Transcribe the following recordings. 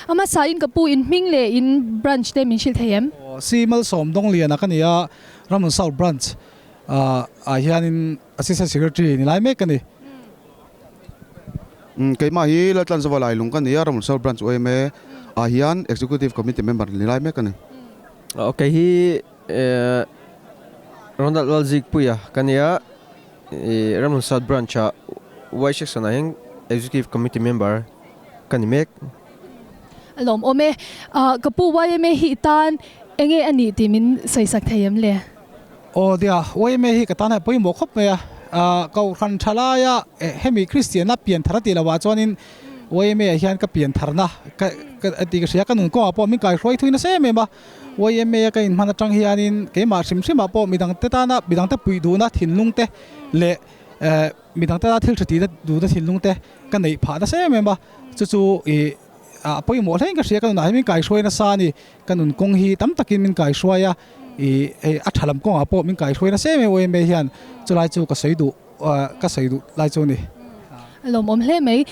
A hmasa in ka pu in hming leh in branch te min hrilh thei em? Si Malsawm Dawngliana ka ni a, Ramhlun South Branch ah hianin Assistant Secretary ni lai mek ka ni. Keimah hi Laltlanzova Lailung ka ni a, Ramhlun South Branch yma ah hian Executive Committee member ni lai mek ka ni. Kei hi Ronald Lalzikpuia ka ni a, Ramhlun South Branch ah Y Section ah hian Executive Committee member ka ni mek. A lawmawm e. Ka pu yma hi i tan enge a nih tih min sawisak thei em le? Aw nia, yma hi ka tan a pawimawh khawp mai a. Kohhran tha laia hemi Kristianna pian thar a tih loh ah chuanin yma ah hian ka pian tharna ka tih ka hria a, ka nun kawngah pawh min kaihruai thui nasa em em a. Yma a ka inhman atang hianin keimah hrim hrimah pawh midangte tana midangte puih duhna thinlung te leh midangte tana thil tha tihna duhna thinlung te ka neih phah nasa em em a, chu chu ih a pawimawh hlein ka hria ka nunah hian min kaihruai nasa a ni, ka nun kawng hi tam takin min kaihruai a ih hei a tha lam kawngah pawh min kaihruai nasa em em yma hian chulai chu ka sawi duh ka sawi duh lai chu a ni. A lawmawm hle mai.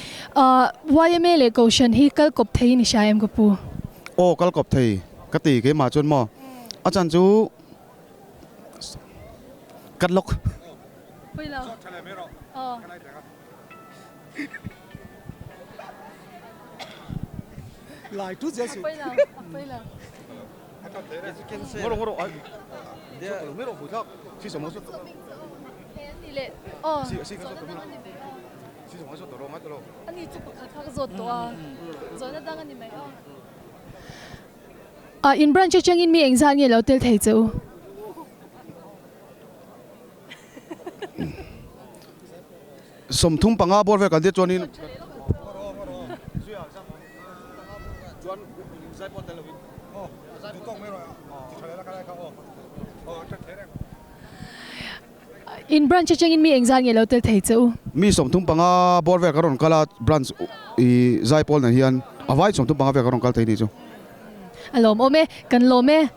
Yma leh Kohhran hi kal kawp thei ni hria em ka pu? Aw kal kawp thei ka ti keimah chuan maw a chan chu kat lawk. Pawi lo. Aw. Lai tu zel su. Pawi lo, pawi lo. In branch atangin mi engzat nge lo tel thei che u? 35 bawr vel kan tir chuanin In branch atangin mi engzat nge lo tel thei che u? Mi 35 bawr vel ka rawn kal a, branch i zaipawl nen hian a vai 35 vel ka rawn kal thei ni chu. A lawmawm e, kan lawm e.